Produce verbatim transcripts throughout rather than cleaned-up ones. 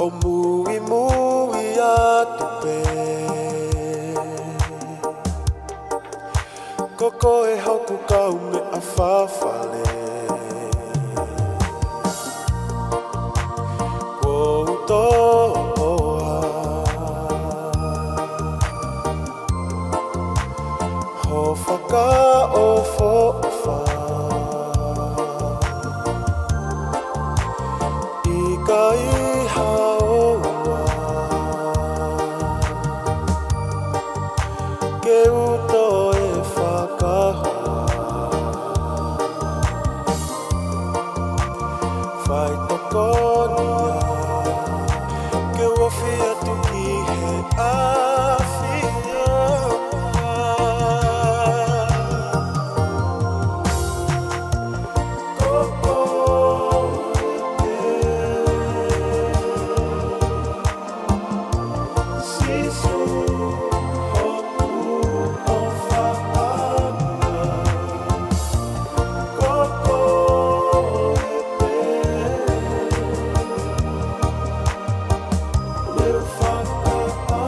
ʻO muimui atu pē, ko koe hoku kaumeʻa fafale. Kuo u toʻo ā ho fakaʻofoʻofa. ʻIkai haʻo ʻofa ke u toe fakahoa. Faitokoni ā ke u ofi atu ki he ʻAfiona. Ko koe pē, Sīsū, hoku ʻofaʻanga. Ko koe pē, leo fakaʻauha.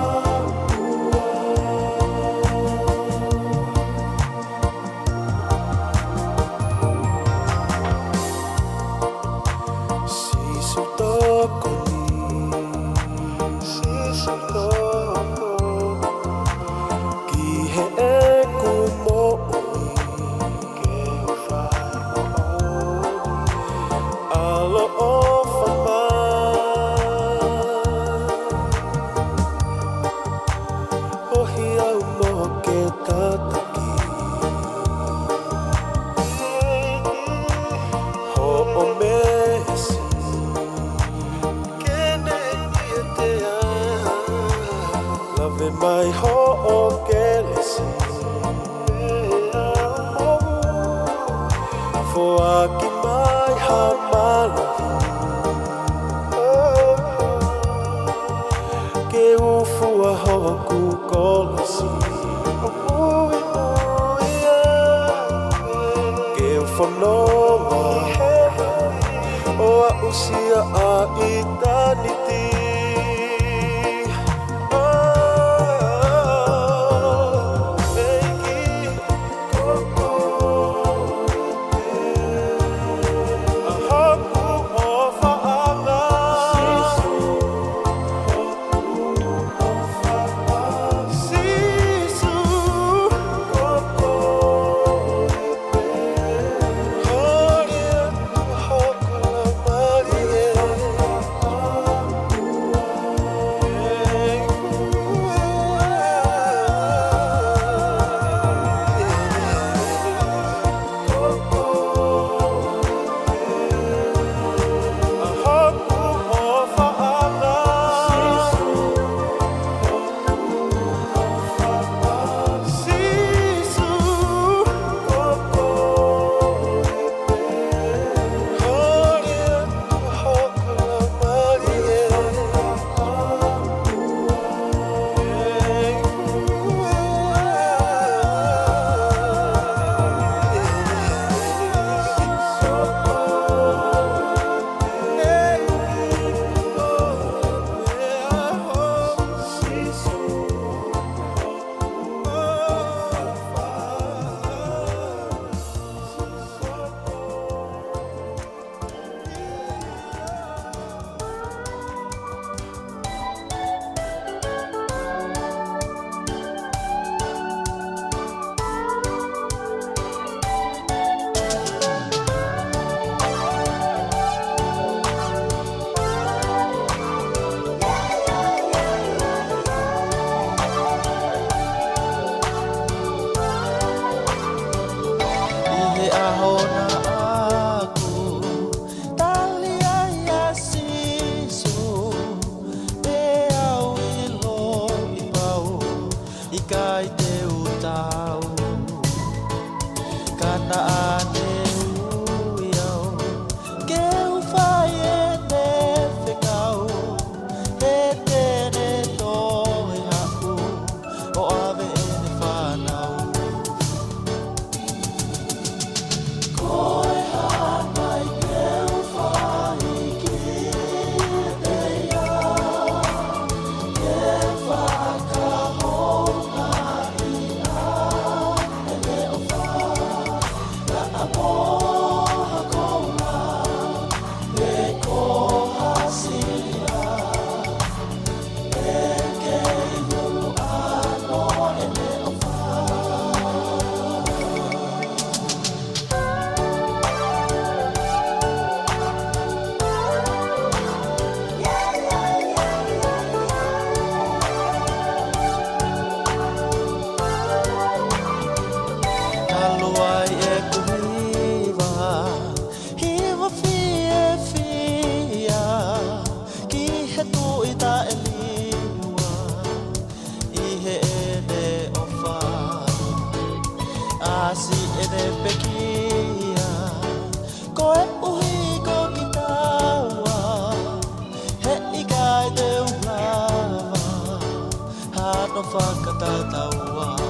Sīsū, tokoni. Sīsū, tokoni ki heʻeku moʻui. Ke u fai moʻoni ʻaloʻofa mai. ʻOhi au mo ke tataki hoʻo meesi. Ke ne ʻiate au, lave mai hoʻo kelesi. Foaki mai ha mālohi ke u fua hoku kolosi. Ke u fononga ʻo aʻusia ʻa ʻitāniti. ʻEiki, ko koe pē ʻa hoku ʻofaʻanga. Sīsū, hoku ʻofaʻanga. Sīsū, ko koe pē. Holi atu hoku laumālie. fakatataua.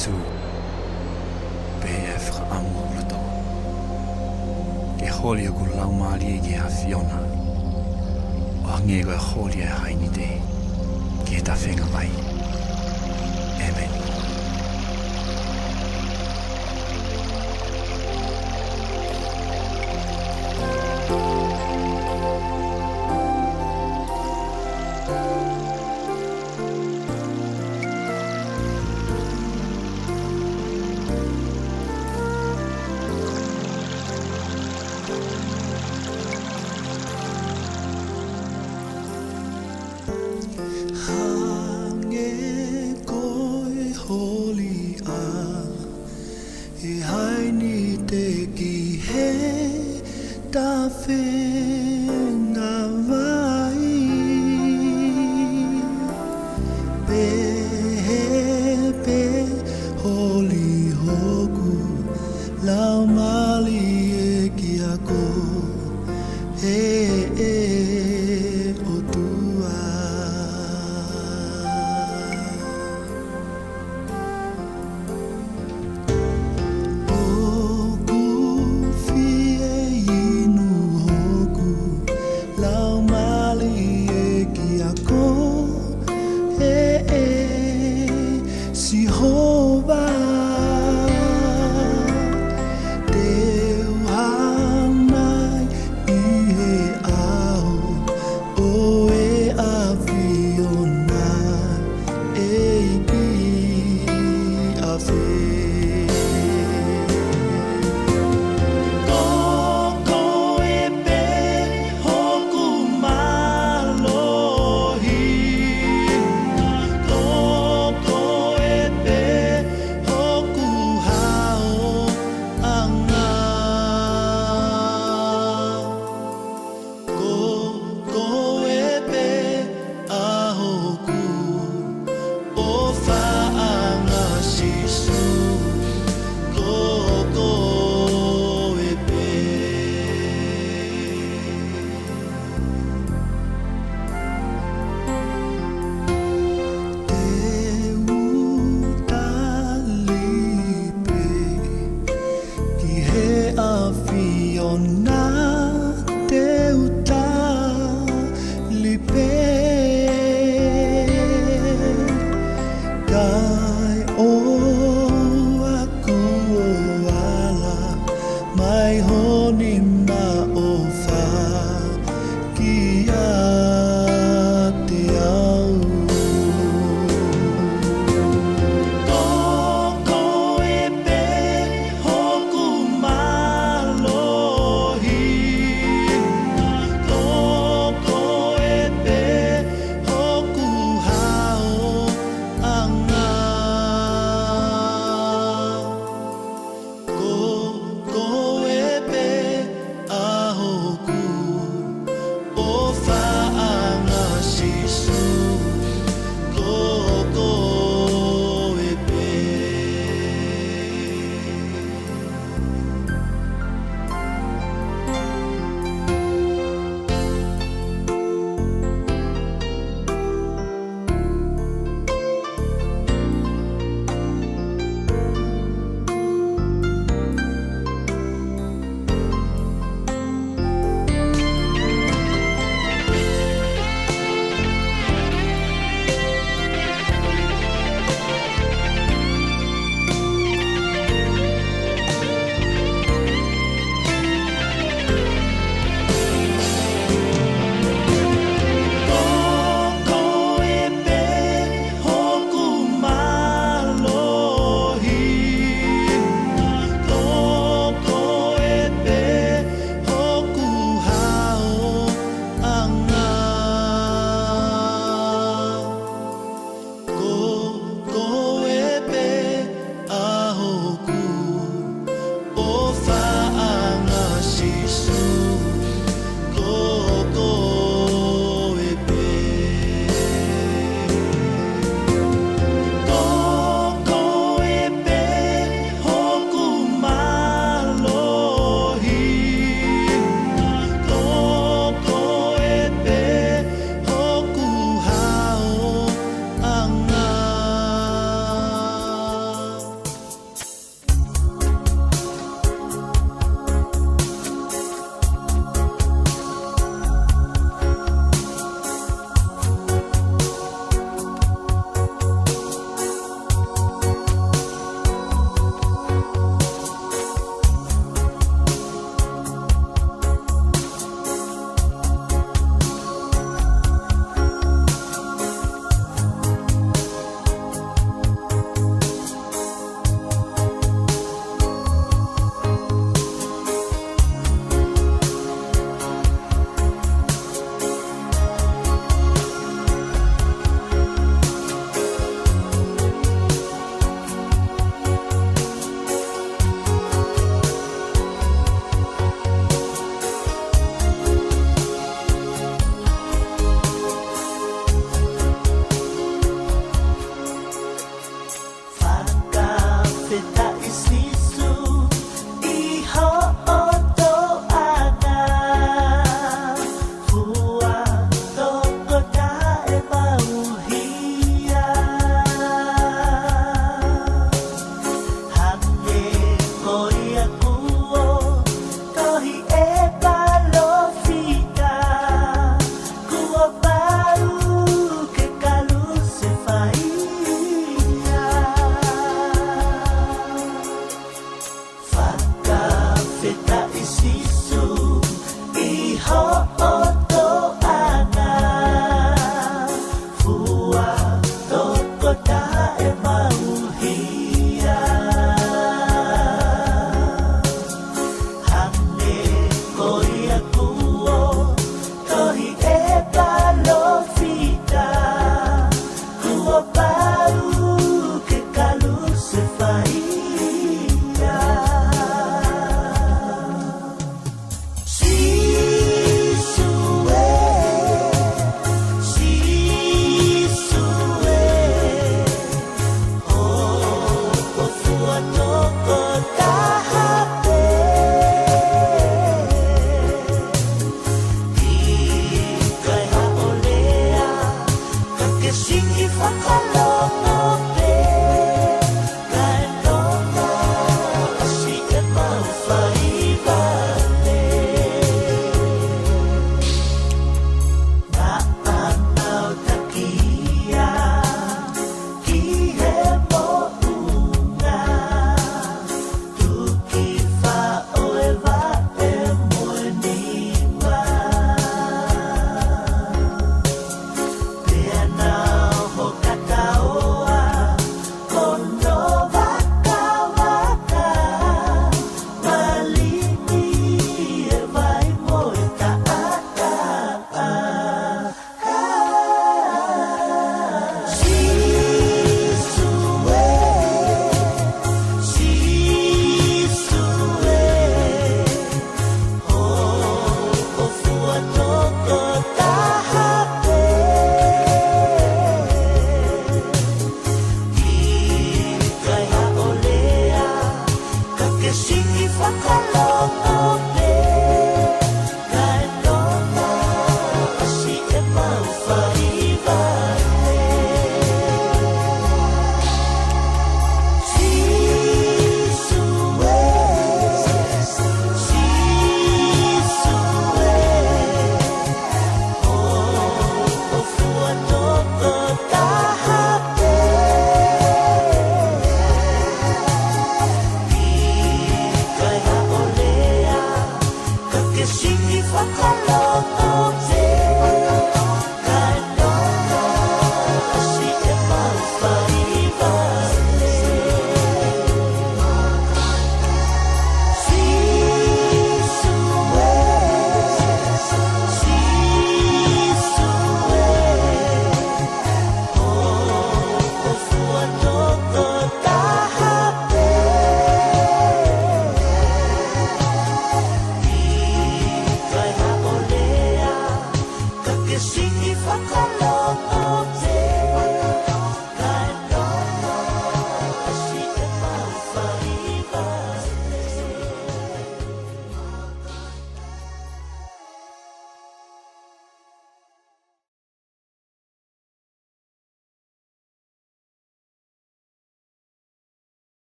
Sīsū, pea fakaʻamu ʻa loto ke holi hoku laumālie ki he ʻAfiona, ʻo hangē ko e holi ʻa e hainite ki he tafenga vai. ʻĒmeni. Hangē ko e holi ʻa e hainite ki he tafenga vai, pehē pē holi hoku laumālie kia koe, ʻe ʻOtua. ʻOku fie inu hoku laumālie kia koe, ʻe Sihova. Te u hānai ʻi he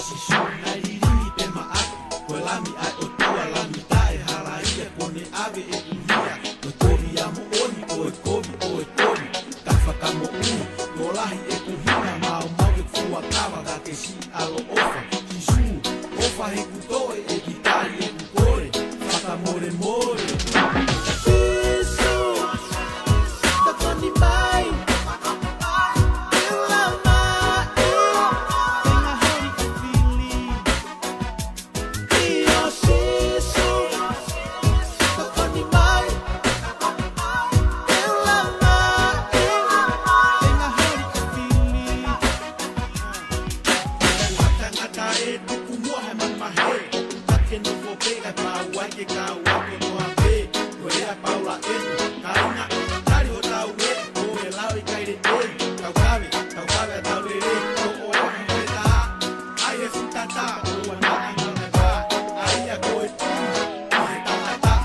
Sīsū naʻe liliu pē maʻaku, ko e Lami ʻa e ʻOtua, Lami taʻehalaia, kuo ne ʻave ʻeku hia. Ko e kovi ʻa moʻoni, ko e kovi, ko e kovi. Ka fakamoʻui, ko lahi ʻeku hina, maumau ʻeku fuakava, ka ke siʻi ʻaloʻofa. Sīsū, ʻofa heʻeku toe, ʻe ki tali ʻeku kole, fakamolemole. Sīsū, tokoni mai. Ke nofo pē kae pau ai ke kau ai kotoa pē. Ko e lea Paula eni, kāinga, tali hotau ē, ko e lau ʻikai lelei, tau kave, tau kave ʻa e tau lelei, ko e ʻofa he taha, ʻai he fuʻu taʻataʻa, ʻoua naʻa ngata pē, ʻai ia ko e tui, ʻi he taʻataʻa.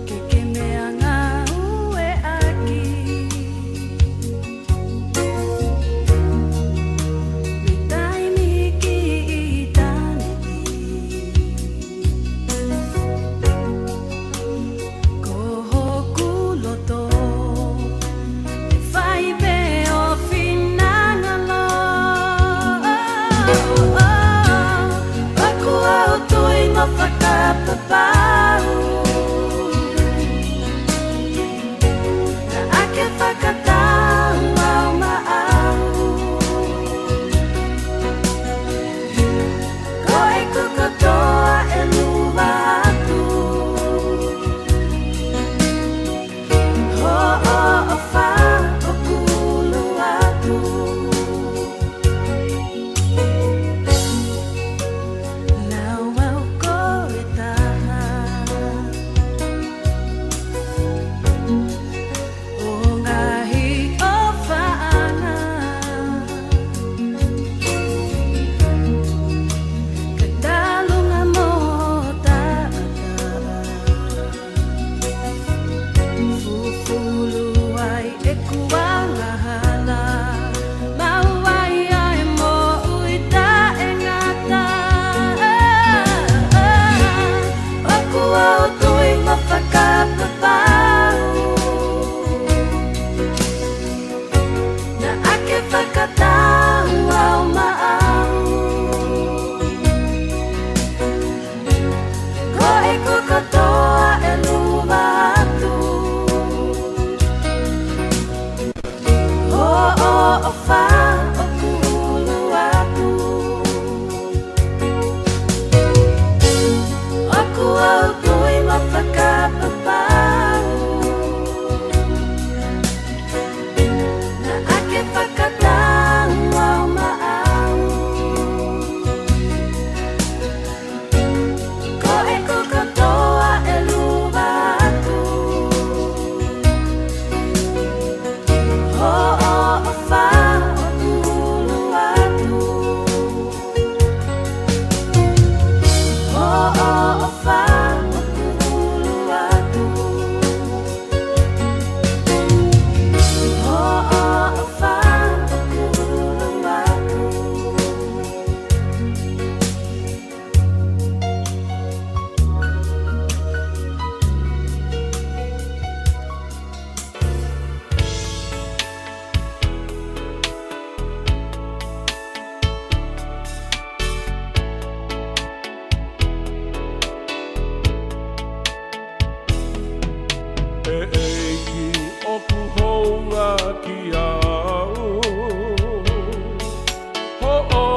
Ke ke meʻangāue ʻaki mei taimi ki ʻitāniti. Ko hoku loto ʻe fai pē ho finangalo. ʻOku ou tui mo fakapapau naʻa ke fakatau au maʻau. Ko ʻeku kotoa ʻe luva atu. Hoʻo ʻofa ʻoku ʻulu atu. Lau au ko e taha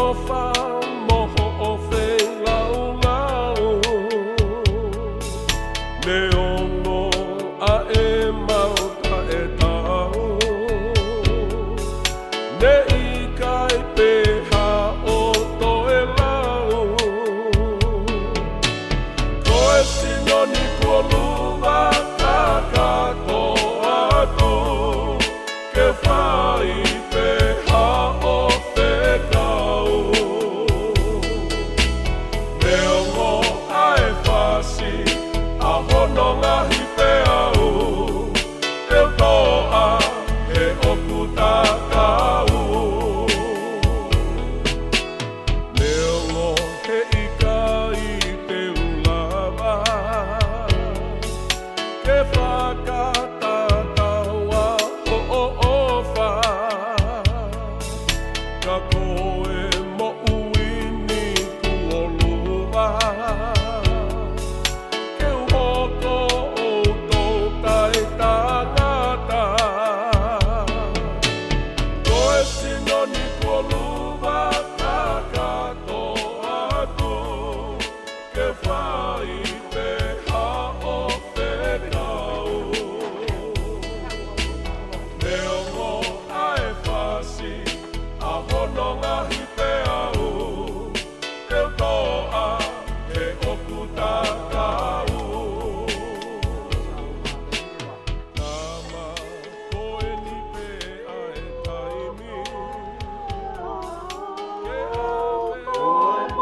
ʻOfa mo hoʻo feilaulau, neongo ʻa e mau taʻetaau, ne ʻikai pē haʻo toe lau. Ko e sino ni kuo luva kakato atu, ke fai pē haʻo fekau. Neongo ʻa e fasi ʻa hono ngaahi peau, te u toʻa he ʻoku tatau. Neongo he ʻikai te u lava ke fakatatau ʻa hoʻo ʻofa, ka ko e moʻui ni kuo luva ke u hoko ʻo tou taʻetangata. Ko e sino ni kuo luva kakato atu, ke fai pē haʻo fekau. Neongo ʻa e fasi ʻa hono ngaahi peau, te u toʻa he ʻoku tatau. Tama, ko eni pē ʻa e taimi ke ʻave.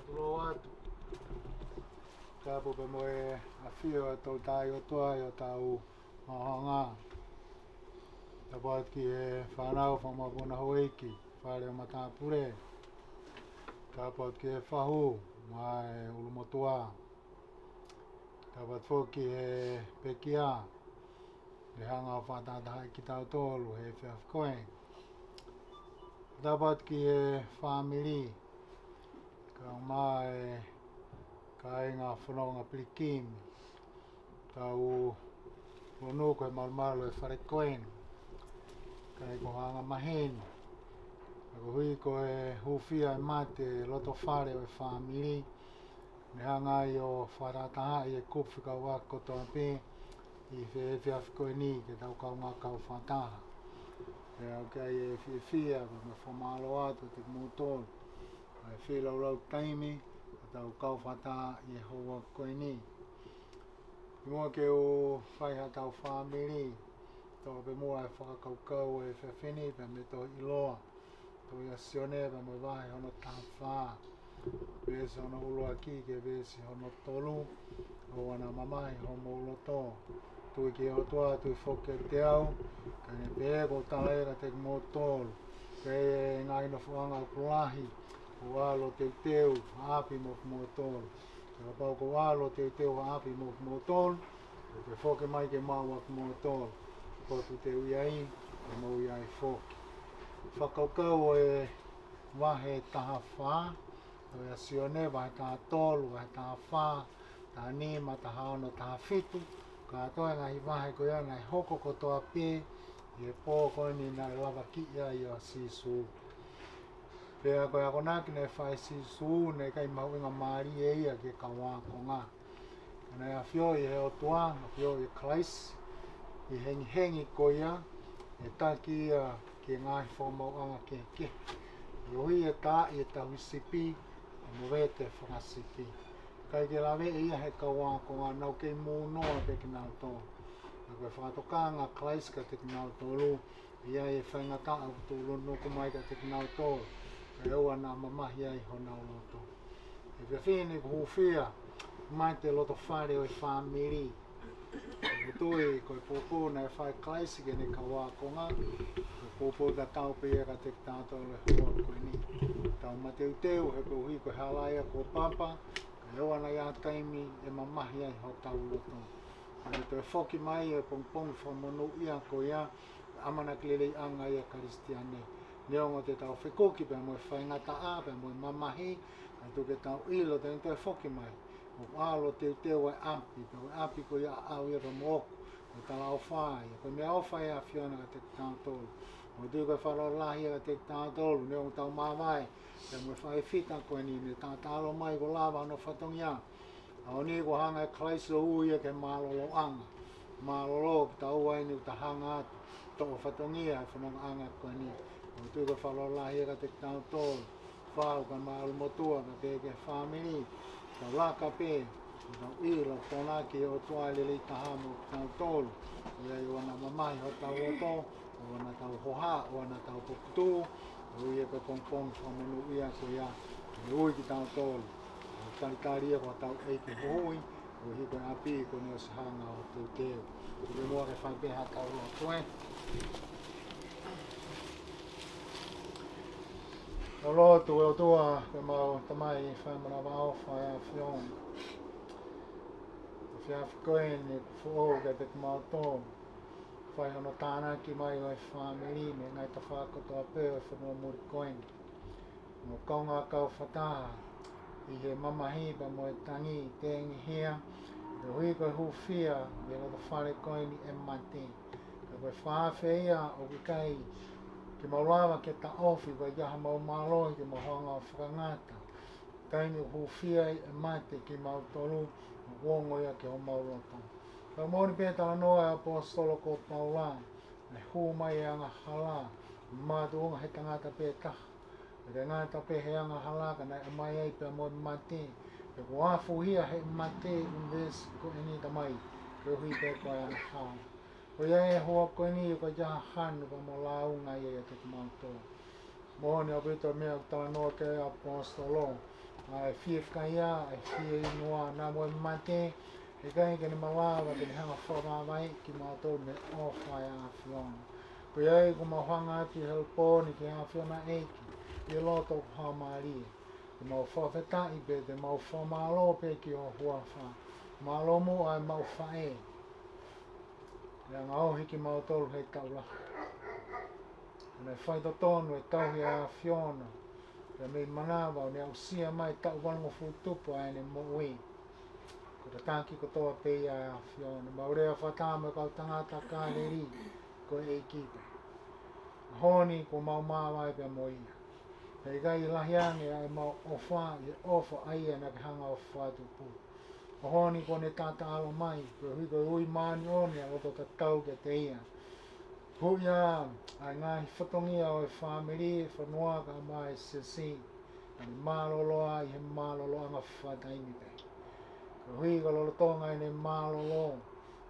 Tulou atu. Tapu pē mo e ʻafio ʻa e Toutai ʻOtua ʻi hotau hohaʻanga. Tapu atu ki he fānau, fanga mokopuna, houʻeiki, fale ʻo matāpule. Tapu atu ki he fahu, mo e ʻulumotuʻa. Tapu atu foki ki he pekia, ne hanga ʻo fakatahatahaʻi kitautolu he efiafi ko eni. Tapu atu ki he fāmili, kae ʻumaʻā e kāinga fononga pilikimi, tau lunu ko e malumalu e fale ko eni. Ka ʻi he ko e anga maheni, ka koeʻuhi ko e hūfia e mate e loto fale ʻo e fāmili, ne hanga ai ʻo fakatahatahaʻi e kupu fekauʻaki kotoa pē ʻi he efiafi ko eni ke tau kaungā kau fakataha. Pea ʻoku ʻi ai e fiefia, pea mo e fakamālō atu kiate kimoutolu ʻa e feilaulau taimi ʻo tau kau fakataha ʻi he houa ko eni. Kimuʻa ke u fai haʻatau fāmili, toʻo pē muʻa e fakakaukau ʻo e efiafi ni pea mei he tohi ʻiloa, tohi ʻa Sione pea mo e vahe hono taha fā, veesi hono ʻuluaki ki he veesi hono tolu. ʻOua naʻa mamahi homou loto, Tui ki he ʻOtua, tui foki kiate au, ka ne pehē ʻoku ou tala ia kiate kimoutolu, pea ʻi he ngaahi nofoʻanga ʻoku lahi, ʻoku ʻalu ʻo teuteu ha ʻapi mo kimoutolu. Pea kapau ʻoku ou ʻalu ʻo teuteu ha ʻapi mo kimoutolu, ʻoku ou foki mai ke maʻu ʻa kimoutolu. Ko ʻeku teu ʻi ai, ʻe mou ʻi ai foki. Fakakaukau ʻo e vahe taha fā, ʻo e ʻa Sione, vahe taha tolu, vahe taha fā, taha nima, taha ono, taha fitu, kātoa e ngaahi vahe ko ia naʻe hoko kotoa pē ʻi he pō ko eni naʻe lavakiʻi ai ʻa Sīsū. Pea ko e akonaki naʻe fai ʻe Sīsū naʻe ʻikai mahuʻinga mālie ia ki he kau ākonga. Ka naʻe ʻafioʻi ʻe he ʻOtua, ʻafioʻi ʻe Kalaisi, ʻi he hengihengi ko ia, ʻe taki ia ki he ngaahi fakamaauʻanga kehekehe. ʻOku ʻi ai e taaʻi e tauhi sipi, ʻe movete e fanga sipi. ʻIkai ke laveʻi ia ʻe he kau ākonga, nau kei mūnoa pē kinautolu. Ka ko e fakatokanga ʻa Kalaisi kiate kinautolu, ʻi ai e faingataʻa ʻoku tuʻunuku mai kiate kinautolu, kae ʻoua naʻa mamahi ai honau loto. He efiafi ni ʻoku hūfia mai e loto fale ʻo e fāmili. ʻOku ou tui ko e poupou naʻe fai ʻe Kalaisi ki heʻene kau ākonga, ko e poupou tatau pē ia kiate kitautolu he houa ko eni. Tau mateuteu he koeʻuhi ko e hala ia kuo papa, kae ʻoua naʻa ʻi ai ha taimi ʻe mamahi ai hotau loto. Ka ne toe foki mai he pongipongi fakamonūʻia ko ia, ʻamanaki leleiʻanga ia ʻa e Kalisitiane. Neongo te tau fekuki pea mo e faingataʻa, pea mo e mamahi, kae tuku ke tau ʻilo te ne toe foki mai. ʻOku ʻalu ʻo teuteu ʻa e ʻapi, pea ko e ʻapi ko ia ʻaʻau ia pea mo ʻoku, ko e talaʻofa ia, ko e meʻaʻofa ia ʻa e ʻAfiona kiate kitautolu. ʻOku ou tui ko e fakalotolahi ia kiate kitautolu, neongo ʻetau māvae, pea mo e faifita ko eni, ne taʻataʻalo mai kuo lava hono fatongia. ʻAho ni kuo hanga ʻe Kalaisi ʻo ui ia ki he mālōlōʻanga. Mālōlō kitaua eni ʻoku ta hanga atu, toʻo fatongia he fonongaʻanga ko eni. ʻOku ou tui ko e fakalotolahi ia kiate kitautolu. Fānau kae māʻolunga motuʻa, kae pehē ki he fāmili. Tau laka pē, tau ʻilo ʻoku tānaki ʻe he ʻOtua e lelei taha mo kitautolu. ʻOua naʻa mamahi hotau loto, ʻoua naʻa tau hohaʻa, ʻoua naʻa tau puputuʻu, ʻo ʻi he pongipongi fakamonūʻia ko ia, ʻe ui kitautolu. ʻO talitali ia ko hotau ʻEiki Huhuʻi, koeʻuhi ko e ʻapi kuo ne ʻosi hanga ʻo teuteu. Tuku muʻa ke fai pē haʻatau lotu ē. Tau lotu. ʻE ʻOtua, ko homau Tamai faʻimanavaʻofa ʻa e ʻAfiona. Ko e efiafi ko eni ʻoku foʻou kiate kimautolu. Fai hono tānaki mai ʻo e fāmili mei he ngaahi tafaʻaki kotoa pē ʻo e fonua muli ko eni. Mo e kaungā kau fakataha ʻi he mamahi pea mo e tangi tengihia, koeʻuhi ko e hūfia ʻi he loto fale ko eni e mate. Ka ko e fakaafe ia ʻoku ʻikai ke mau lava ke taʻofi, ʻoku ʻikai ke ʻi ai hamau mālohi ke mau hanga ʻo fakangata. Taimi ʻoku hūfia ai e mate kimautolu, ʻoku ongo ia ki homau loto. Ka moʻoni pē talanoa ʻa e ʻaposetolo ko Paula, naʻe hū mai e angahala, makatuʻunga he tangata pē taha. Naʻe ngata pē he angahala ka naʻe ʻomai ai pea mo e mate. Pea kuo afuhia he mate ʻa e veesi ko eni Tamai, koeʻuhi pē ko e angahala. Ko ia e houa ko eni ʻoku ʻikai ha hanu pea mo lāunga ia ʻiate kimautolu. Moʻoni ʻaupito e meʻa ʻoku talanoa ki ai e ʻaposetolo. ʻA e fiefia, ʻa e fieinua, naʻa mo e mate, heʻikai ke ne malava ke ne hanga ʻo fakavaivaiʻi kimautolu mei he ʻofa ʻa e ʻAfiona. Ko ia ai ʻoku mau hanga atu he ʻaho ni ki he ʻAfiona ʻEiki, ʻi he loto ʻoku haʻamālie. Te mau fakafetaʻi pē, te mau fakamālō pē ki ho huafa. Mālō muʻa e maʻu faʻē. Naʻe angaohi kimautolu he taʻu lahi. Naʻe faitotonu e tauhi ʻa e ʻAfiona. Pea mei manava ʻo ne aʻusia mai e taʻu valungofulu tupu ʻa ʻene moʻui. Ko e tataki kotoa pē ia ʻa e ʻAfiona. Mau lea fakataha mo e kau tangata Kāleli, ko e ʻEiki pē. ʻAho ni kuo mau māvae pea mo ia. Heʻikai lahi ange ʻa ʻemau ʻofa, ʻi he ʻofa ʻa ia naʻa ke hanga ʻo fakatupu. ʻAho ni kuo ne taʻataʻalo mai, koeʻuhi ko e ui māʻoniʻoni ʻa e loto tatau kiate ia. Hū ia ʻa e ngaahi fatongia ʻo e fāmili, fonua kae ʻumaʻā e siasi, kae mālōlō ai he mālōlōʻanga fakataimi pē. Koeʻuhi ko e lolotonga ʻene mālōlō,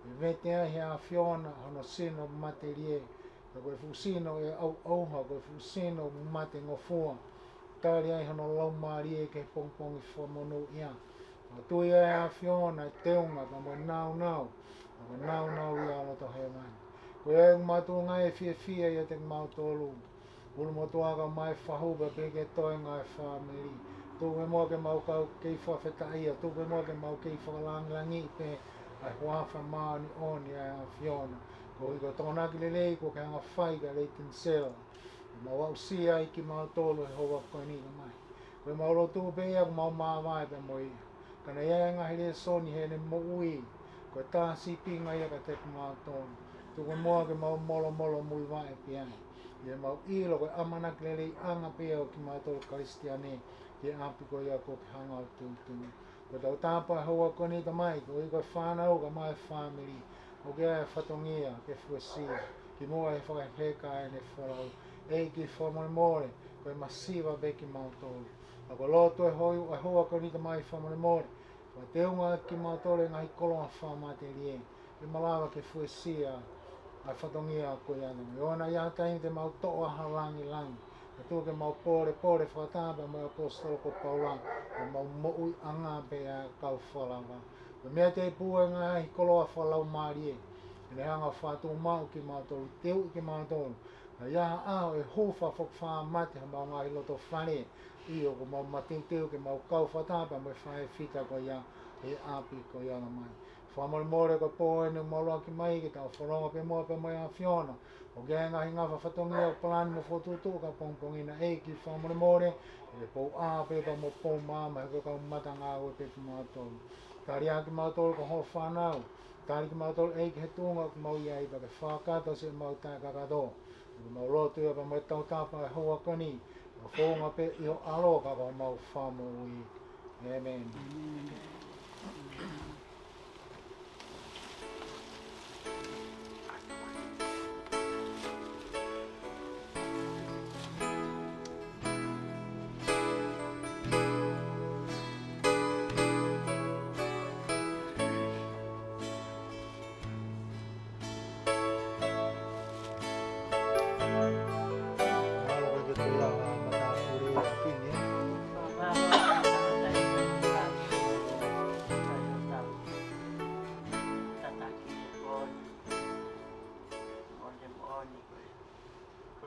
ʻe vete ai he ʻAfiona hono sino matelie, ka ko e fuʻu sino ʻe ʻauʻauha, ko e fuʻu sino matengofua. Tali ai hono laumālie ki he pongipongi fakamonūʻia. Ka ʻoku tui ʻa e ʻAfiona e teunga pea mo e nāunau, Ko e nāunau ia ʻo e loto hēvani. Ko ia ʻoku mau tuʻu ngāue fiefia ʻiate kimautolu. Ulu motuʻa kae ʻumaʻā e fahu pea pehē ki he toenga ʻo e fāmili. Tuku muʻa ke mau kau kei fakafetaʻia. Tuku muʻa ke mau kei fakalāngilangiʻi pē ʻa e huafa māʻoniʻoni ʻa e ʻAfiona. Koeʻuhi ko e tokonaki lelei kuo ke hanga ʻo fai kia Leighton Sela. Mau aʻusia ai kimautolu he houa ko eni, Tamai. Ko ʻemau lotu pē ia ʻoku mau māvae pē mo ia. Ka naʻe ʻi ai e ngaahi lēsoni heʻene moʻui, ko e tā sīpinga ia kiate kimautolu. Tuku muʻa ke mau molomolo muivaʻe pē ai. ʻI heʻemau ʻilo ko e ʻamanaki leleiʻanga pē ia ʻo kimautolu Kalisitiane ki he ʻapi ko ia kuo ke hanga ʻo tuʻutuʻuni. Ko e tautapa he houa ko eni, Tamai, koeʻuhi ko e fānau kae ʻumaʻā e fāmili. ʻOku ʻi ai e fatongia ke fuesia kimuʻa he fakaheka ʻene folau. ʻEiki, fakamolemole, ko e masiva pē kimautolu. Ka ko e lotu he houa, he houa ko eni, Tamai, fakamolemole, fakateunga kimautolu he ngaahi koloa fakamatelie, ke malava ke fuesia ʻa e fatongia ko ia. Naʻe ʻi ai ha taimi te mau toʻo ha lāngilangi, ka tuku ke mau pōlepole fakataha pea mo e ʻaposetolo ko Paula, ʻo mau moʻuiʻanga pē ʻa e kau fakalava. Ko e meʻa tēpū e ngaahi koloa fakalaumālie, ke ne hanga ʻo fakatuʻumaʻu kimautolu, teuʻi kimautolu. Ka ʻi ai ha ʻaho ʻe hū fakafokifā mate homau ngaahi loto fale, ʻio, ʻoku mau mateuteu ke mau kau fakataha pea mo e faʻē fita ko ia he ʻapi ko ia, Tamai. Fakamolemole ko e pō eni ʻoku mau ʻalu ʻaki mai ke tau fononga pē muʻa pea mo e ʻAfiona. ʻOku ʻi ai e ngaahi ngafa fatongia ʻoku palani mo fokotuʻutuʻu ki he pongipongi ni, ʻEiki, fakamolemole, ʻi he pou ʻā pē pea mo e pou maama, he ko e kau matangāue pē kimautolu. Tali ʻaki kimautolu ko hoʻo fānau. Tali kimautolu, ʻEiki, he tuʻunga ʻoku mau ʻi ai, pea ke fakakakato siʻemau taʻekakato. ʻOku mau lotu ia pea mo e tautapa he houa ko eni, ʻo founga pē ʻi ho ʻAlo ka ko homau Fakamoʻui. ʻĒmeni.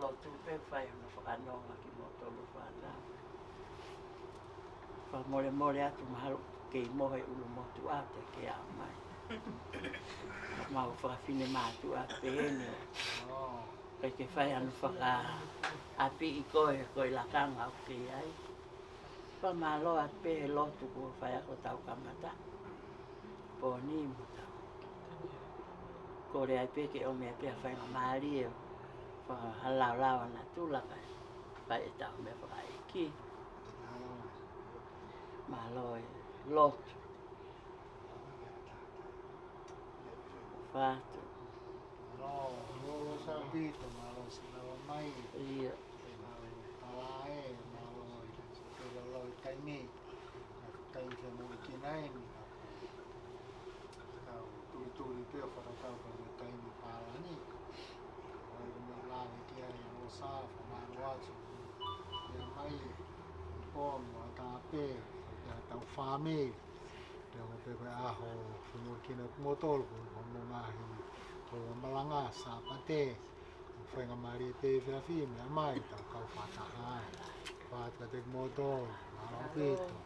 Lotu pē fai hono fakanonga kimoutolu fānau. Fakamolemole atu mahalo kei mohe ʻulu motuʻa te ke ʻomai. Mau fafine mātuʻa pē eni. Kae ke fai hano fakaʻapiʻi koe, ko e lakanga ʻoku ke ʻi ai. Fakamālō atu pē he lotu kuo fai ʻaki hotau kamata pō ni mo tau kole ai pē ke ʻomi ai pē ha faingamālie ʻo fakalaulauʻi ʻa natula kae fai ʻetau meʻa fakaʻeiki. Mālō e lotu. Fatu. Mālō, mālō Sāpito, mālō siʻi lava mai. ʻIo. Mālō e palae, mālō e te lolo e taimi. Taimi ke mui kina eni. Tau tulituli pē ʻo fakatau ka mo e taimi palani. ʻOku mau lave ki ai ʻo sa, fakamālō atu. ʻIa mai, pō mo ʻatā pē, ʻa hotau fāmili. Pea ʻoku pehē ko e ʻaho, funu kina kimoutolu, ko hono ngaahi, ko e malanga, Sāpate, faingamālie pē efiafi, meʻa mai, tau kau fakataha ai. Fatu kiate kimoutolu, mālō ʻaupito.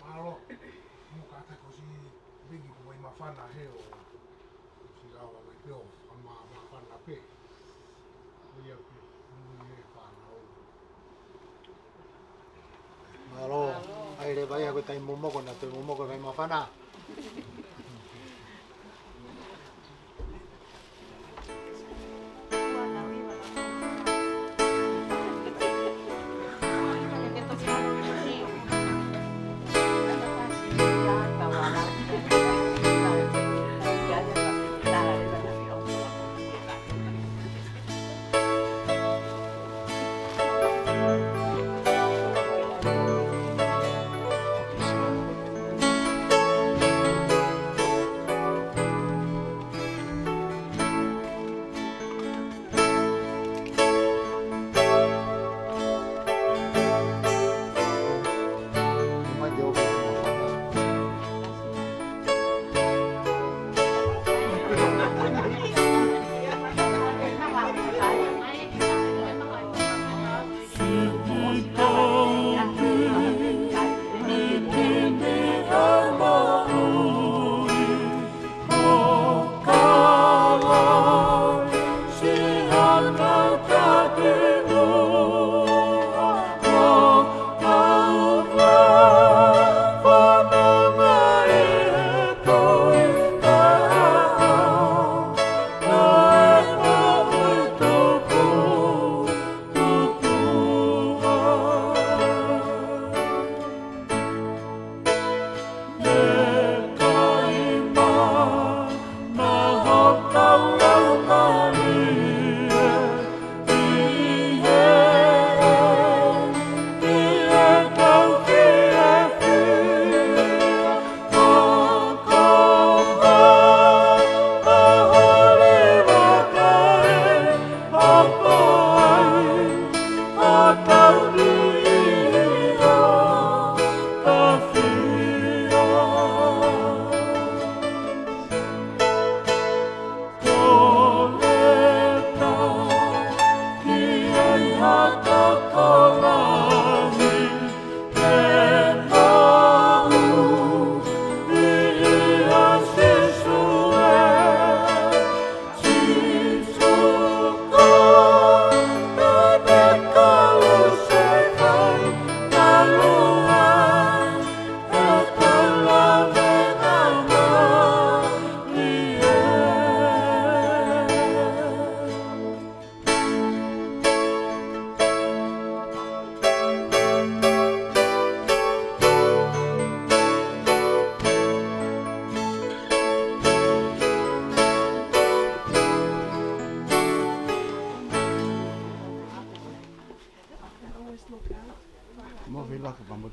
Mālō, mou kātaki ʻosi, Viki ko e māfana he ʻo, ʻosi lava mai pē ʻo, ma, māfana pē. Mālō. ʻAi leva ia ko e taimi momoko, naʻa toe momoko e vai māfana.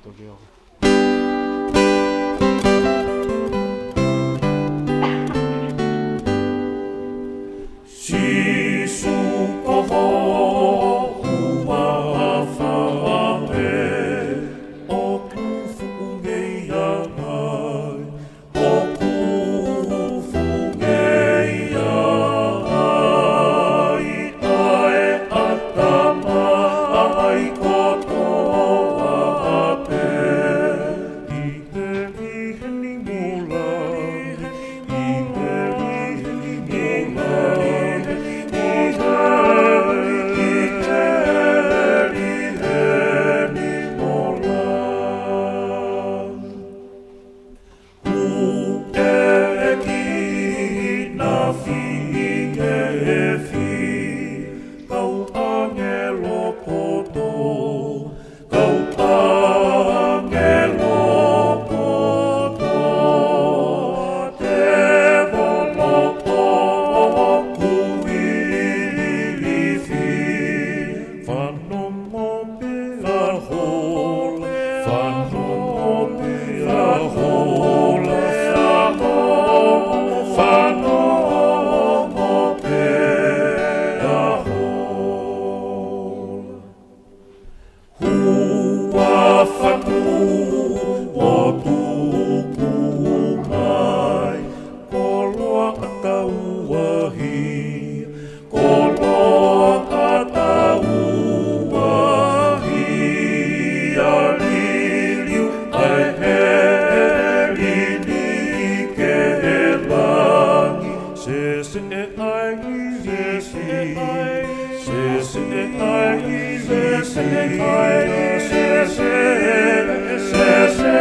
Tokio. Sīsū ko hoku huafa ē, ʻoku fuʻu ngeia mai, ʻoku fuʻu ngeia ai ʻa e ʻatamai kotoa pē. ʻI heni, ʻi heni mo lau, ʻi heni, ʻi heni mo lau, ʻi heni, ʻi heni mo lau. Hu ʻEiki na fie fi, kau ʻāngelo kotoa, kau ʻāngelo kotoa, tēvolo ʻoku ilifi, fanongo pea hola, fanongo pea hola, fanongo pea hola. Huafa kuo tuku mai, koloa ʻatauʻahi, koloa ʻatauʻahi, ʻa e liliu ʻa e heli ni ki he langi. Sese ʻa e ʻilisi, sese ʻa e ʻilisi, sese, sese